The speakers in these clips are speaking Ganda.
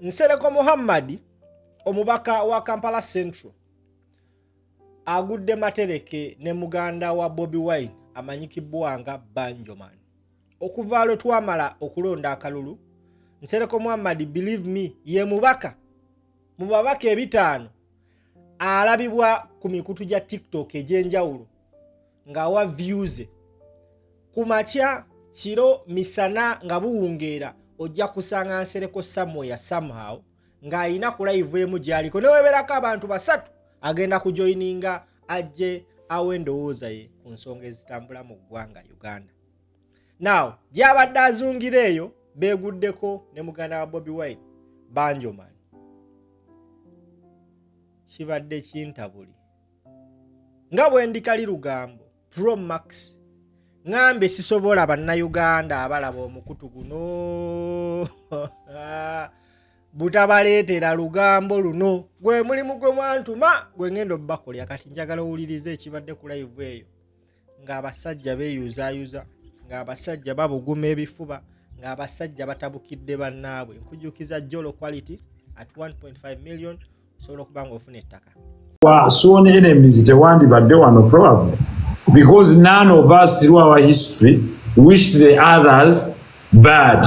Nsereko Muhammad, omubaka wa Kampala Central, agudde matereke ne muganda wa Bobi Wine amanyikibwa nga Banjoman. Okuva lwe twamala okulonda akalulu, Nsereko Muhammad, believe me, ye mubaka mu babaka 50 alabibwa ku mikutu gya TikTok egy'enjawulo ng'awa views ku makya, kiro, misana, nga buwungeera. Ojja kusanga Nsereko somewhere, somehow, ng'ayina ku live emu gy'aliko, neweberako abantu basatu, agenda kujoyininga ajje awa endowooza ye ku nsonga ezitambula mu ggwanga Uganda. Now gy'abadde azungira eyo, beeguddeko ne muganda wa Bobi Wine, Banjoman. Kibadde kintabuli nga bwe ndikali lugambo pro max. Ŋŋambye sisobola. Bannayuganda abalaba omukutu guno butabaleetera lugambo luno, gwe mulimu gwe mwantuma, gwe ŋŋenda obbakolya. Kati njagala owulirize ekibadde ku live eyo, ng'abasajja beeyuzaayuza, ng'abasajja babuguma ebifuba, ng'abasajja batabukidde bannaabwe. Nkujjukiza Jolo Quality at 1.5 million osobola okuba ng'ofuna ettaka. Wa sworn enemies tewandibadde wano, probably because none of us through our history wish the others bad.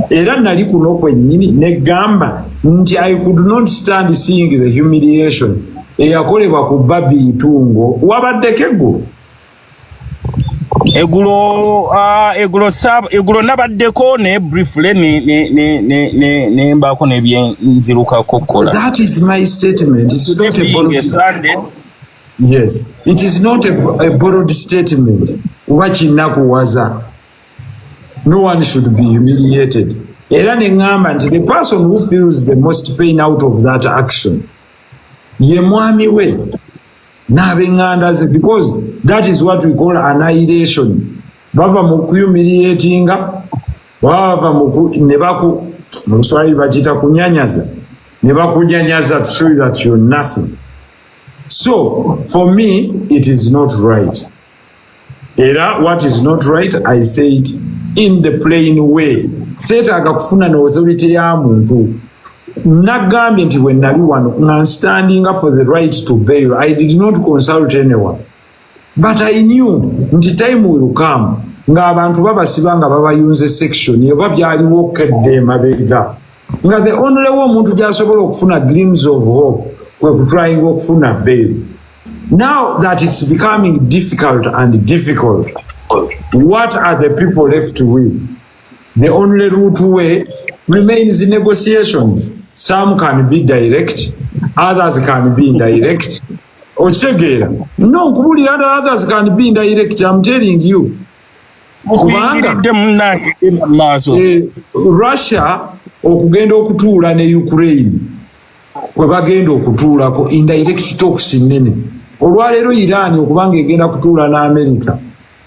Era nali kuno kwennyini negamba nti I could not stand seeing the humiliation eyakolebwa ku Babi Itungo. Wabaddeko eggulo? Eggulo, eggulo eggulo nabaddeko naye briefly ne mbaako nebyenzirukako kukola. That is my statement. It's not a Being a borrowed, Sunday, yes, it is not a borrowed statement, kuba kinakuwaza. No one should be humiliated. Era ne ŋŋamba nti the person who feels the most pain out of that action ye mwami we n'ab'eŋŋanda ze, because that is what we call annihilation. Bava mu kuhumiliatinga, baba bava mu ne baku, mu Luswahili bakiyita kunyanyaza, ne bakunyanyaza to show you that you're nothing. So for me it is not right. Era what is not right, I say it in the plain way. Seetaaga kufuna authority ya muntu. Nagambye nti bwe nali wano nga standinga for the right to bail, I did not consult anyone, but I knew nti time will come ng'abantu babasiba nga babayunze section oba byaliwo kedde emabega, nga the only way omuntu gy'asobola okufuna glimpse of hope kwe kutryinga okufuna bail. Now that it's becoming difficult and difficult, what are the people left with? The only route way remains negotiations. Some can be direct, others can be indirect. Okitegeera? No, nkubulira, others can be indirect, I'm telling you. Okuyigiridde munnange, genda mu maaso. Russia okugenda okutuula ne Ukraine kwe bagenda okutuulako, indirect talks nnene. Olwaleero Iran okubanga egenda kutuula ne America,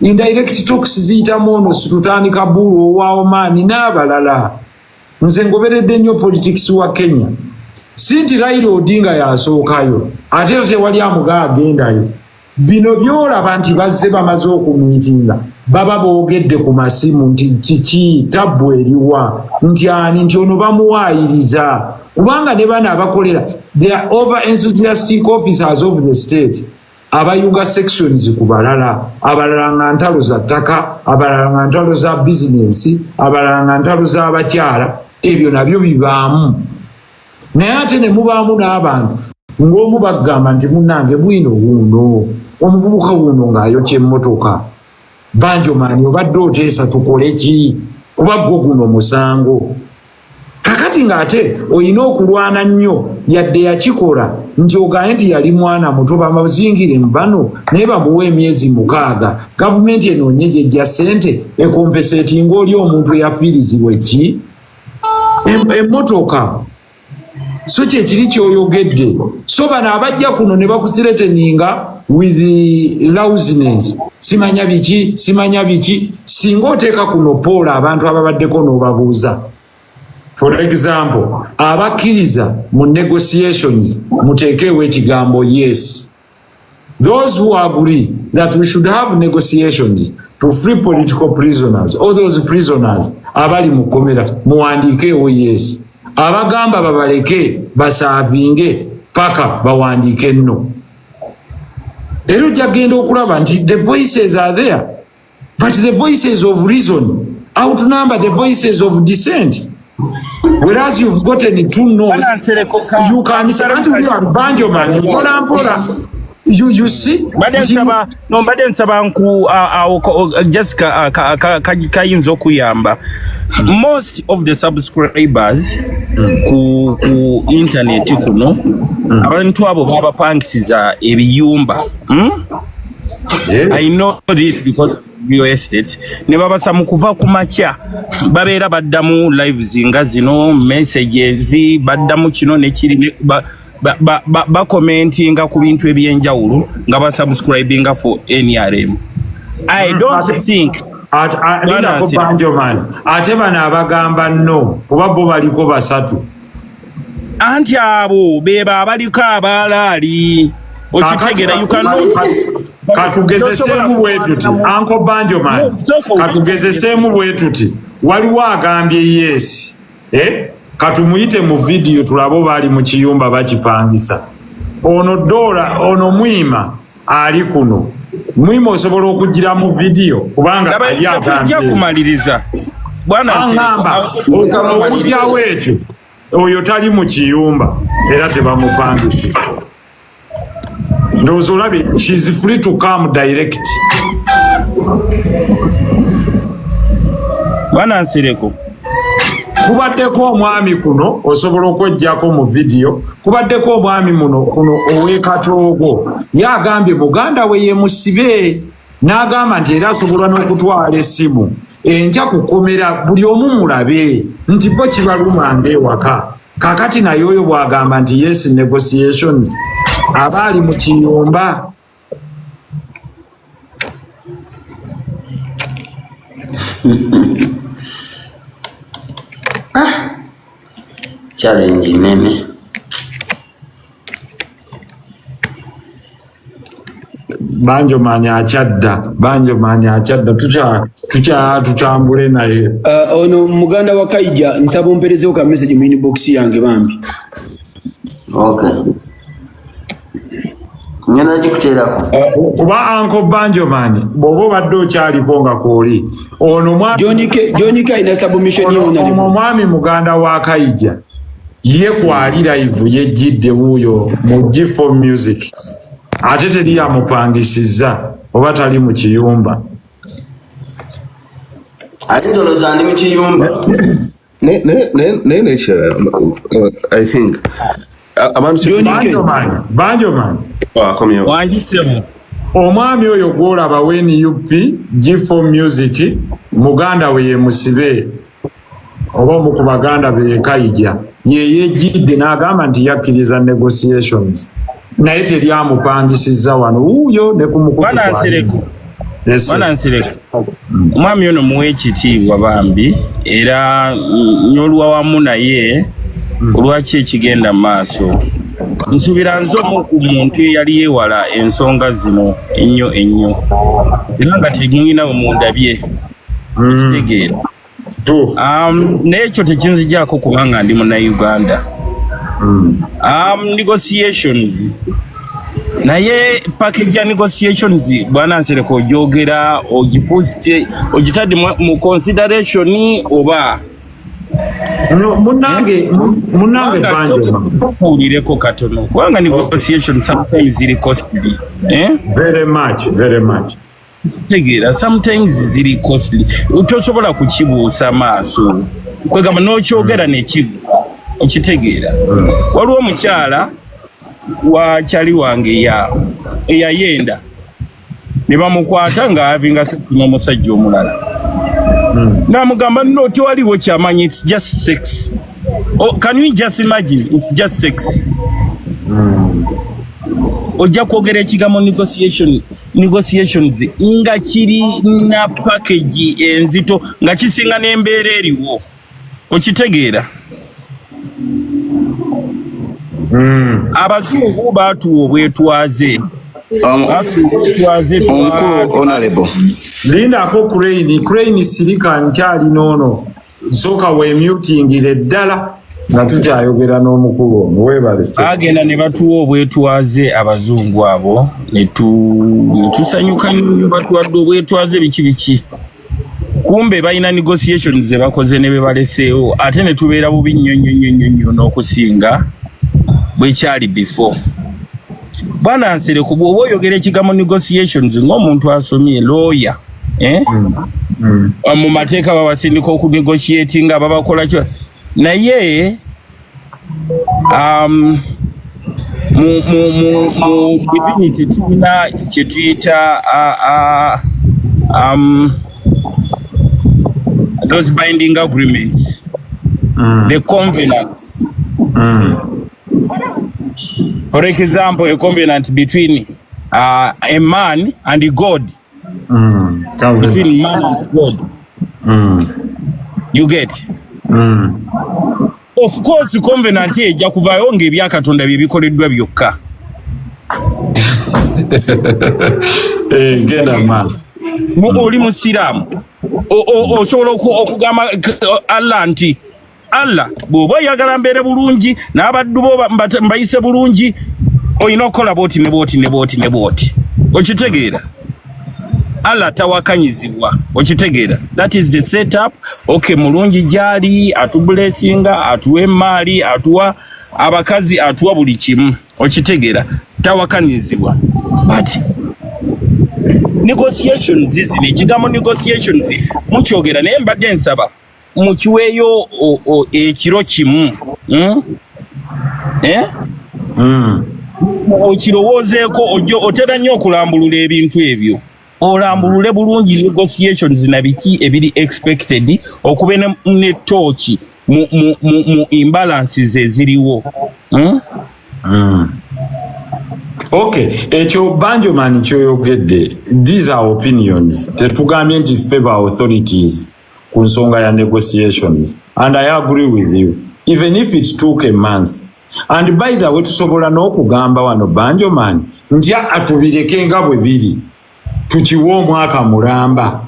indirect talks ziyitamu ono Sultani Kabul owa Oman n'abalala. Nze ngoberedde nnyo politics wa Kenya. Si nti Raila Odinga yasookayo, ate era tewali amuga agendayo. Bino byolaba nti bazze bamaze okumiitinga, baba boogedde ku masimu nti kiki tabbu eriwa, nti ani, nti ono bamuwaayiriza, kubanga ne bano abakolera, they are over enthusiastic officers of the state abayunga sections ku balala, abalala nga ntalo za ttaka, abalala nga ntalo za bizinensi, abalala nga ntalo z'abakyala. Ebyo nabyo bibaamu, naye ate ne mubaamu n'abantu ng'omu bagamba nti munnange bwino wuuno omuvubuka wuuno ng'ayokya emmotoka. Banjomaani, obadde oteesa tukole ki? Kuba gwo guno musango. Kakati ng'ate olina okulwana nnyo, yadde yakikola nti ogaye nti yali mwana muto, bamazingire mu bano, naye bamuwe emyezi 6, gavumenti enoonye gyejja ssente ecompensatinga oli omuntu eyafiirizibwa eki emmotoka. So kyekiri kyoyogedde. So bano abajja kuno ne bakuthreateninga with lousiness, simanya biki, simanya biki. Singa oteeka kuno poll, abantu ababaddeko n'obabuuza, for example, abakkiriza mu negotiations muteekeewo ekigambo "yes". Those who agree that we should have negotiations to free political prisoners or those prisoners abali mu kkomera, muwandiikeewo "yes". Abagamba babaleke basaavinge paka bawandiike nno. Era ojja kugenda okulaba nti the voices are there, but the voices of reason outnumber the voices of dissent. Whereas you've gotten two no's, you can anti banjo man, mpola mpola. You see? Mbadde nsaba, no, mbadde nsaba nku just kayinza okuyamba. Most of the subscribers ku internet kuno, abantu abo babapangisiza ebiyumba. I know this because real estate ne babasa mu kuva ku makya babeera baddamu lives nga zino, messages baddamu kino ne kiri, bakomentinga ku bintu ebyenjawulo nga basubscribinga for NRM. I don't think Lindako Banjoman, ate bano abagamba no kuba bo baliko basatu. Anti abo beba abaliko abalaali. Okitegeera, you cannot Katugezeseemu bwe tuti, Uncle Banjoman, katugezeseemu bwe tuti. Waliwo agambye yes, eh? Katumuyite mu vidiyo tulabe oba ali mu kiyumba bakipangisa. Ono Dora, ono Mwima ali kuno. Mwima osobola okugira mu vidiyo kubanga ali agambye. Kumaliriza. Bwana angamba okujjawo ekyo oyo tali mu kiyumba era tebamupangisiza. Ndowooza olabye, she is free to come direct. Bwana Nsereko. Kubaddeko omwami kuno osobola okweggyako mu vidiyo, kubaddeko omwami muno kuno ow'e Katoogo, ye agambye muganda we ye musibe, n'agamba nti era asobola n'okutwala essimu enja kukomera buli omu mulabe nti bo kibaluma ng'ewaka. Kaakati naye oyo bw'agamba nti yes negotiations, aba ali mu kiyumba. Challenge nene. Banjo akyadda, Banjo akyadda, tutambule naye. Ono muganda wa Kaija, nsaba omperezeewo ka message mu inbox yange bambi. Okay. Ngenda gikuteerako. Kuba Uncle Banjoman bw'oba obadde okyaliko nga kwoli ono mwami John K alina submission ye. Ono omwami muganda wa Kaija ye kwali live yejjidde wuuyo mu G4 Music, ate teri yamupangisizza oba tali mu kiyumba. Ate ndowooza ndi mu kiyumba. Naye nekirala, I think abantu Banjoman. Wangisemu. Omwami oyo gw'olaba we NUP G4 Music muganda we ye musibe oba omu ku baganda be ye Kaija, ye yejjidde n'agamba nti yakkiriza negotiations naye teri amupangisizza wano wuuyo ne ku mukutu. Bwana Nsereko, omwami ono muwe ekitiibwa bambi, era nyolwa wamu naye olwaki ekigenda mu maaso. Nsuubira nze omu ku muntu eyali yeewala ensonga zino ennyo ennyo, era nga temulina bwe mundabye, ekitegeera. Naye ekyo tekinzigyako kubanga ndi munnayuganda. Negotiations, naye package ya negotiations Bwana Nsereko ogyogera ogiposite ogitadde mu consideration oba Munange munange Banjo, kuwulireko katono kubanga negotiation sometimes ziri costly, eh? Very much, very much. Tegeera, sometimes ziri costly, tosobola kukibuusa maaso kwegamba n'okyogera nekigwa, okitegeera. Waliwo omukyala wa kyali wange eyayenda ne bamukwata nga avinga sex n'omusajja omulala, n'amugamba no tewaliwo kyamanyi, it's just sex. Oh, can you just imagine, it's just sex. Ojja kwogera ekigambo negotiations nga kiri na package enzito nga kisinga n'embeera eriwo, okitegeera. Abazungu baatuwa obwetwaze. Omukulu honorable Lindako Crane, Crane sirika nkyali noono, sooka weemutingire ddala. Nga tukyayogera n'omukulu ono, weebale. Bagenda ne batuwa obwetwaze abazungu abo, ne tusanyuka nnyo, batuwadde obwetwaze, biki biki. Kumbe balina negotiations ze bakoze ne be baleseewo, ate ne tubeera bubi nnyo nnyo nnyo nnyo nnyo n'okusinga bwekyali before. Bwana Nsereko, bw'oba oyogera ekigambo negotiations ng'omuntu asomye lawyer, eh? Mu mateeka babasindika okunegotiatinga, babakola ki, naye mu divinity tulina kye tuyita those binding agreements, the covenants. For example, a covenant between a man and God, between man and God. You get? Of course covenant ejja kuvaayo ng'ebyakatonda bye bikoleddwa byokka. Eh, genda maaso. Oli musiraamu, osobola okugamba Allah nti, "Allah, bw'oba oyagala mbeere bulungi n'abaddu bo mbayise bulungi, olina okukola bwoti ne bwoti ne bwoti ne bwoti." Okitegeera? Allah tawakanyizibwa, okitegeera? That is the setup. Okay, mulungi gyali, atublessinga, atuwa emaali, atuwa abakazi, atuwa buli kimu, okitegeera? Tawakanyizibwa. But negotiations zino, ekigambo negotiations mukyogera, naye mbadde nsaba mukiweeyo ekiro kimu, Eh? Okirowoozeeko, otera nnyo okulambulula ebintu ebyo, olambulule bulungi negotiations na biki ebiri expected, okube ne tooki mu imbalances eziriwo, Okay, ekyo Banjoman kyoyogedde, these are opinions. Tetugambye nti ffe ba authorities ku nsonga ya negotiations, and I agree with you, even if it took a month. And by the way, tusobola n'okugamba wano, Banjoman, nti atubireke nga bwe biri, tukiwe omwaka mulamba,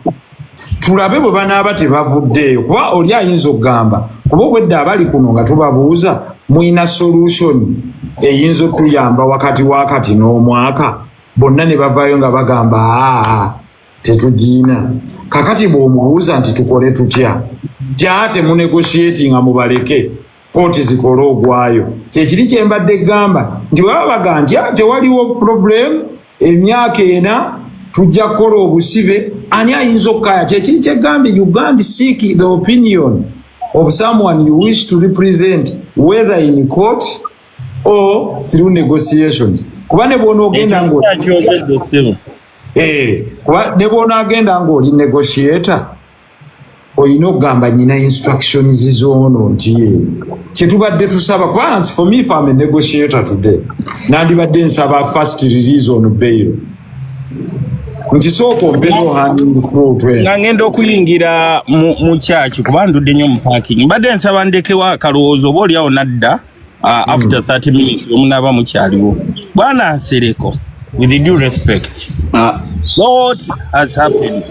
tulabe bwe banaaba tebavuddeeyo. Kuba oli ayinza okugamba, kuba obwedde abali kuno nga tubabuuza, "Muyina solution eyinza otuyamba wakati wakati n'omwaka?" Bonna ne bavaayo nga bagamba, "Aa, tetugiina." Kakati bw'omubuuza nti, "Tukole tutya?" Ti, "Temunegotiating nga, mubaleke kooti zikole ogwayo." Kyekiri kyembadde gamba nti bwe baba baga nti, "Ah, tewaliwo problem, emyaka 4 tujja kukola obusibe," ani ayinza okukaya? Kyekiri kyegambye, you can't seek the opinion of someone you wish to represent, whether in court or through negotiations, kuba ne bw'onoogenda ngo Kyogedde, ssebo. Eh, kuba ne bw'onaagenda ng'oli negotiator, olina okugamba nyina instructions zoono nti ye kyetubadde tusaba. Kuba nti for me, if I'm a negotiator today, nandibadde nsaba first release on bail, nti sooka ompeyo hanging fruit. Nga ngenda okuyingira mu kyaki, kuba ndudde nnyo mu parking, mbadde nsaba ndekewo akalowoozo, oba oliawo nadda after 30 minutes omunaaba mukyaliwo. Bwana Nsereko, with due respect, what has happened,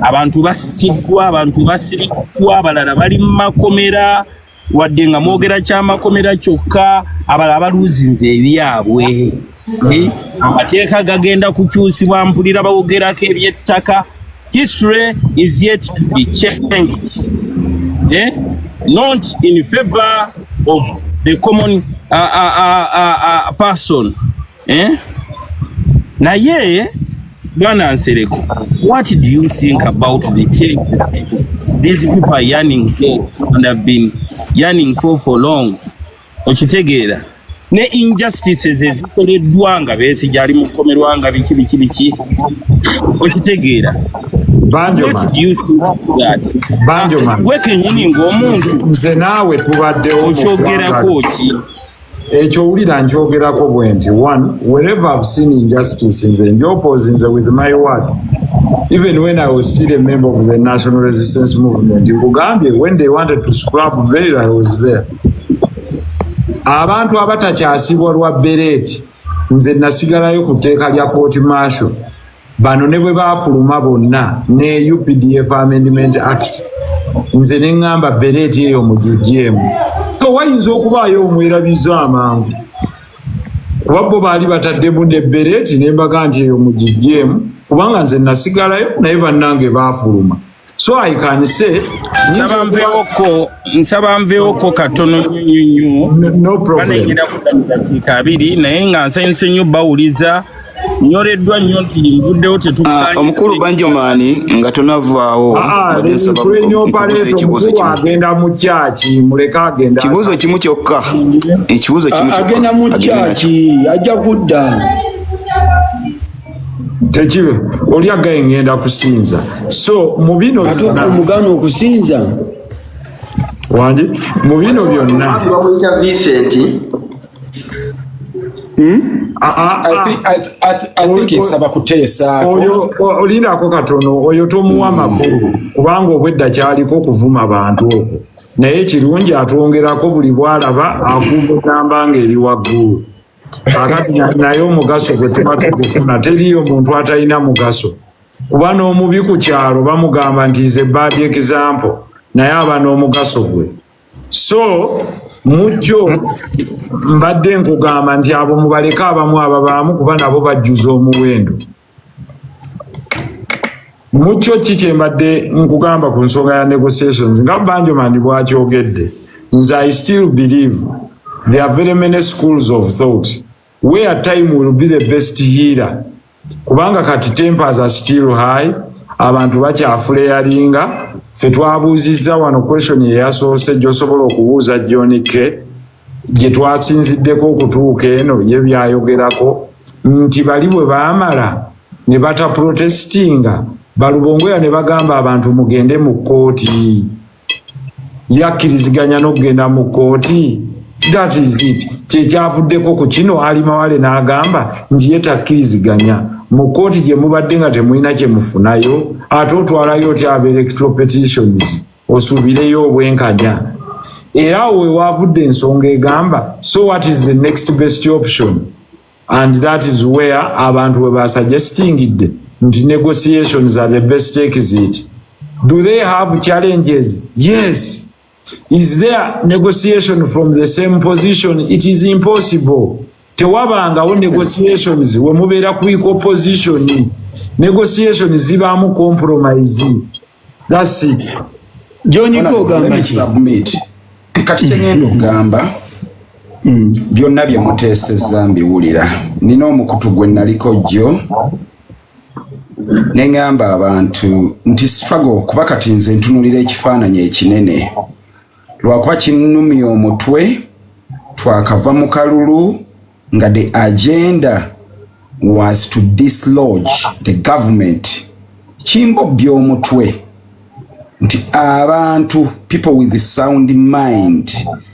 Abantu basitiddwa, abantu basiriddwa, abalala bali mu makomera, wadde nga mwogera kyamakomera kyokka, abalala baluuzinze ebyabwe. Eh, amateeka gagenda kukyusibwa, mpulira bawogerako ebyettaka. History is yet to be changed, eh? Not in favor of the common person, eh? Naye bwana Nsereko, what do you think about the change these people are yearning for and have been yearning for long? Okitegeera? Ne injustices ezikoleddwa nga Besigye ali mu kkomerwa, nga biki biki biki, okitegeera? What do you think of that? Banjoman. Gwe kennyini ng'omuntu Nze naawe tubaddewo mu okyogerako ki? Ekyo owulira nkyogerako bwe nti, one, wherever I've seen injustice, nze njopposinze with my word, even when I was still a member of the National Resistance Movement. Nkugambye, when they wanted to scrap bail, I was there. Abantu abatakyasibwa lwa bereeti, nze nasigalayo ku tteeka lya court martial. Bano ne bwe baafuluma bonna ne UPDF Amendment Act, Nze ne ŋŋamba beret eyo mugiggyemu. So wayinza okubaayo omwerabiza amangu, kuba bo baali bataddemu ne beret, ne mbaga nti eyo mugiggyemu, kubanga nze nasigalayo naye bannange baafuluma. So I can say Nsaba nveewokko katono nnyo nnyo. No problem. Banengera kudda mu dakiika 20, naye nga nsanyuse nnyo bawuliza, nyoleddwa nnyo nti nvuddewo. Ah, omukulu Banjomani, nga tonavaawo, mbadde nsaba nkubuuza ekibuuzo Omukulu kimu. agenda mu kyaki, muleke agenda. Kibuuzo kimu kyokka, ekibuuzo kimu kyokka. Agenda mu Agenda nakyo. kyaki, ajja kudda. Tekibe oli agaye ngenda kusinza, so mu bino Ate byonna omugana okusinza. Wangi, mu bino byonna Bamuyita Vincent. I think nsaba kuteesaako. Oyo olindako katono, oyo tomuwa makulu, kubanga obwedda kyaliko okuvuma bantu okwo, naye ekirungi atwongerako buli bwalaba akumba namba ng'eri waggulu. Kakati naye omugaso gwe tuba tugufuna, teriyo muntu atalina mugaso, kuba n'omubi ku kyalo bamugamba nti is a bad example, naye aba n'omugaso gwe. So mujjo mbadde nkugamba nti abo mubaleke, abamu ababaamu kuba nabo bajjuza omuwendo. Mukyo ki kyembadde nkugamba ku nsonga ya negotiations, nga Banjomani bwakyogedde, nze I still believe there are very many schools of thought where time will be the best healer, kubanga kati tempers are still high, abantu bakyafuleyalinga. Ffe twabuuzizza wano question eyasoose gy'osobola okubuuza John K, gye twasinziddeko okutuuka eno, ye byayogerako nti bali bwe baamala ne bataprotestinga, balubongoya ne bagamba abantu mugende mu kkooti, yakkiriziganya n'okugenda mu kkooti. That is it. Kyekyavuddeko ku kino Ali Mawale n'agamba nti ye takkiriziganya mu kkooti gye mubadde nga temulina kye mufunayo, ate otwalayo otya aba electoral petitions osuubireyo obwenkanya? Era awo we waavudde ensonga egamba, so what is the next best option? And that is where abantu we basuggestingidde nti negotiations are the best exit. Do they have challenges? Yes. Is there negotiation from the same position? It is impossible. Tewabangawo negotiations we mubeera ku equal position. Negotiations zibaamu compromise. That's it. John ko ogamba ki? Submit. Kati kyengenda okugamba, byonna bye muteesezza mbiwulira. Nina omukutu gwe naliko jjo ne ŋŋamba abantu nti struggle, kuba kati nze ntunulira ekifaananyi ekinene, lwakuba kinnumya omutwe. Twakava mu kalulu nga the agenda was to dislodge the government. Kimbobbya omutwe nti abantu, people with sound mind,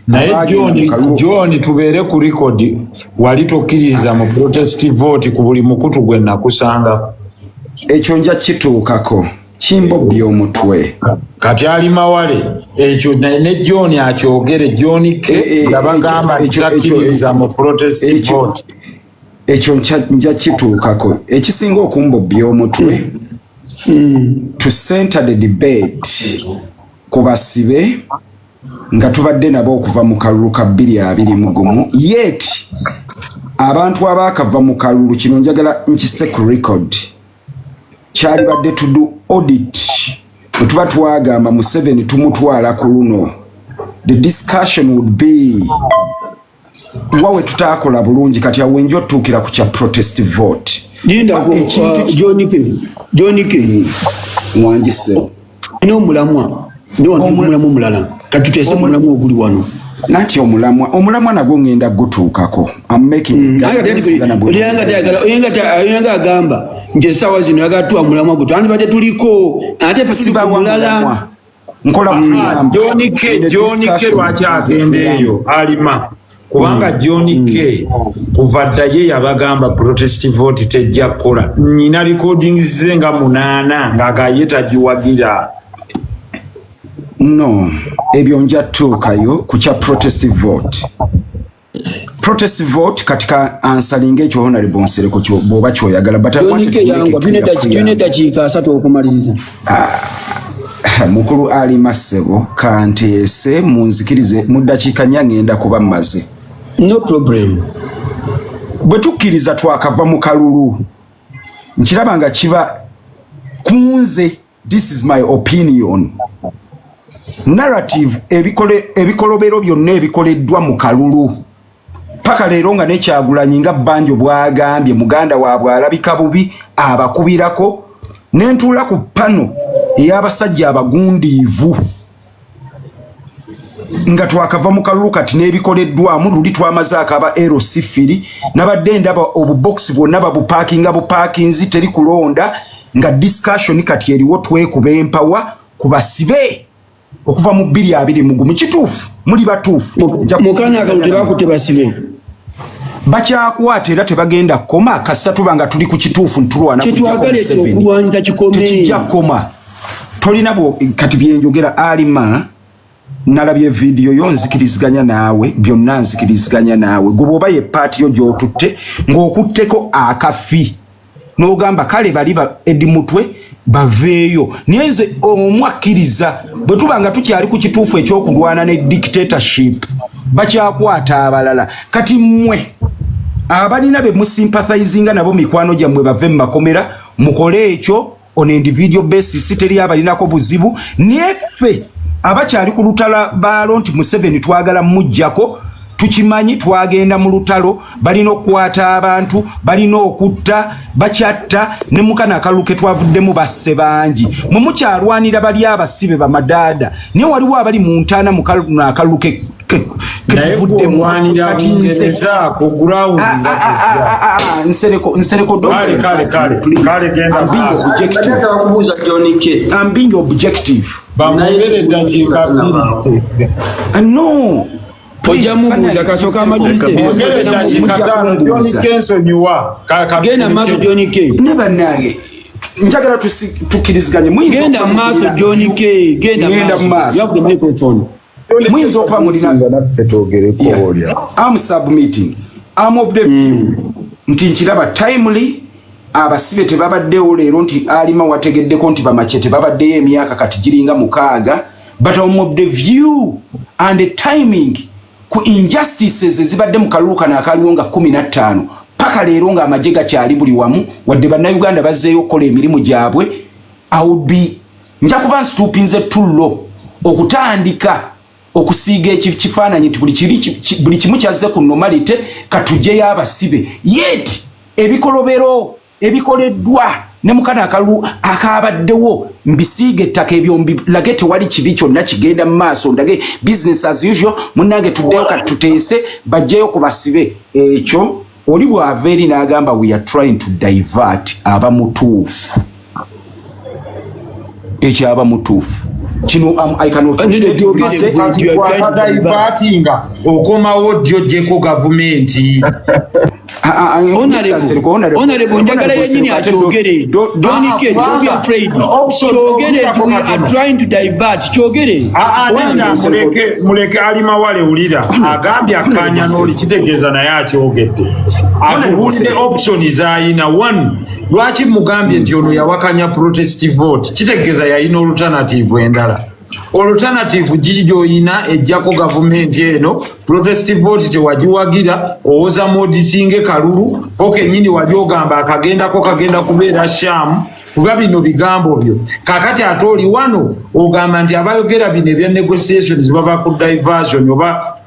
Naye abaagenda John, mu kalulu. John, tubeere ku record, wali tokkiririza mu protest vote ku buli mukutu gwe nakusanga. Ekyo nja kituukako. Kimbobbya omutwe. Kati Ali Mawale ekyo ne John akyogere, John K yabagamba takkiririza mu protest vote. Ekyo nja kituukako. Ekisinga okumbobbya omutwe, to center the debate ku basibe nga tubadde nabo okuva mu kalulu ka 2021, yet abantu abaakava mu kalulu, kino njagala nkise ku record, kyalibadde to do audit. Bwe tuba twagamba Museveni tumutwala ku luno, the discussion would be wawe tutaakola bulungi. Kati awo wenja otutuukira ku kya protest vote. Lindako. John K, John K. Wangise. Ina omulamwa, ndi wano omulamwa omulala, kati tuteese omulamwa oguli wano. Nati omulamwa nagwo ngenda gutuukako. I'm making guidance nga nabwe- Oyenga agamba nti essaawa zino yagala tuwa mulamwa gwe twandibadde tuliko, ate ffe tuli ku Sibawa mulala. mulamwa. Nkola preamble. John K, In a John K discussion. lwaki agenda eyo alima? Kubanga John K kuva dda ye yabagamba protest vote tejja kukola. Nyina recordings ze nga munaana ng'agaye tagiwagira. No, ebyo nja tuukayo ku kya protest vote. Protest vote, kati ka ansalinga ekyo Honorable Nsereko bw'oba kyoyagala, but I John wanted K to make yangwa, a clear tulina preamble. eddakiika 30 okumaliriza. Mukulu Ali Masebo, kanteese munzikirize mu ddakiika 4, ngenda kuba mmaze. No problem. Bwe tukkiriza twakava mu kalulu, nkiraba nga kiba kunze, this is my opinion, narrative ebikolobero byonna ebikoleddwa mu kalulu paka leero nga nekyagulanyi nga Banjo bwagambye muganda waabwe alabika bubi, abakubirako nentuula ku pano ey'abasajja abagundiivu nga twakava mu kalulu kati n'ebikoleddwamu luli twamazeako aba LC3, nabadde ndaba obubokisi bwonna babupaakinga bupaakinzi, teri kulonda, nga discussion kati eriwo twekuba empawa ku basibe okuva mu 2021. Kituufu, muli batuufu. Mukana akalulu tebakutte basibe. Bakyakwata era tebagenda kukoma kasita tuba nga tuli ku kituufu ntulwana. Kyetwagala ekyo okulwanyira kikome. Tekijja kukoma. Tolina bwo kati byenjogera alima nalabye vidiyo yo, nzikiriziganya naawe byonna, nzikiriziganya naawe. Gwe bw'oba ye paati yo gy'otutte ng'okutteko akafi n'ogamba kale bali ba Edi Mutwe baveeyo, naye nze omu akkiriza bwe tuba nga tukyali ku kituufu ekyokulwana ne dictatorship, bakyakwata abalala. Kati mmwe abalina be musympathizinga nabo, mikwano gyammwe bave mu makomera, mukole ekyo on individual basis, teri abalinako buzibu. Naye ffe abakyali ku lutalabaalo nti Museveni twagala mujjako, tukimanyi twagenda mu lutalo, balina okukwata abantu, balina okutta, bakyatta ne mukana akalulu ke twavuddemu basse bangi. Mwe mukyalwanira bali abasibe bamadaada, naye waliwo abali mu ntaana mu kano akalulu Naye ketuvuddemu. gweolwanira Kati nze Bungereza ku ground. Ah, ah, ah, ah, ah, Nsereko, Nsereko, don't Kale, kale, kale. please. Kale, genda I'm being maaso. objective. Kubuuza John K. I'm being objective. Bamwongere eddakiika 2. No. Ojja mubuuza kasooka amalirize. Mwongere eddakiika 5, John K, nsonyiwa. Genda maaso, John K. Ne bannange, njagala tukkiriziganye. Muyinza Genda okuba maaso, mulina- John K, genda Genda maaso. maaso. You have the microphone. Muyinza okuba mulina Nga naffe twogereko olya. I'm submitting. I'm of the view nti nkiraba timely abasibe tebabaddewo leero, nti alima wategeddeko nti bamake tebabaddeyo emyaka kati giringa 6, but I'm of the view and the timing ku injustices ezibadde mu kalulu kano akaliwo nga 15 paka leero ng'amagye gakyali buli wamu, wadde bannayuganda bazzeeyo okukola emirimu gyabwe, I would be nja kuba nsitoopinze tullo okutandika okusiiga ekifaananyi nti buli kimu kyazze ku normality, katugyeyo abasibe, yet ebikolobero ebikoleddwa ne mukana akalulu akabaddewo mbisiiga ettaka, ebyo mbilage tewali kibi kyonna kigenda mu maaso, ndage business as usual. Munnange, tuddeyo kati tuteese bajjeyo ku basibe. Ekyo oli bw'ava eri n'agamba we are trying to divert, aba mutuufu. Ekyo aba mutuufu. Kino I can Nene, say- kyogere. Kwata divertinga okomawo ddi oggyeko gavumenti? Ah, ah, Honorable, Honorable, njagala yennyini akyogere. John K, don't be afraid. Kyogere nti we are trying to divert. Kyogere. Ah, ah, nedda, muleke alimawale wulira agambye akkaanya n'oli, kitegeeza naye akyogedde, atubuulire option z'ayina. One, lwaki mugambye nti ono yawakanya protest vote? Kitegeeza yalina alternative endala. Alternative giki gy'oyina ejjako gavumenti eno? Protest vote tewagiwagira, owoza muauditinge kalulu ko kennyini, wali ogamba akagendako kagenda kubeera sham, kuba bino bigambo byo. Kakati ate oli wano ogamba nti abayogera bino ebya negotiations baba ku diversion oba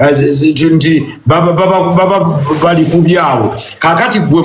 nti baba bali ku byabwe. Kakati gwe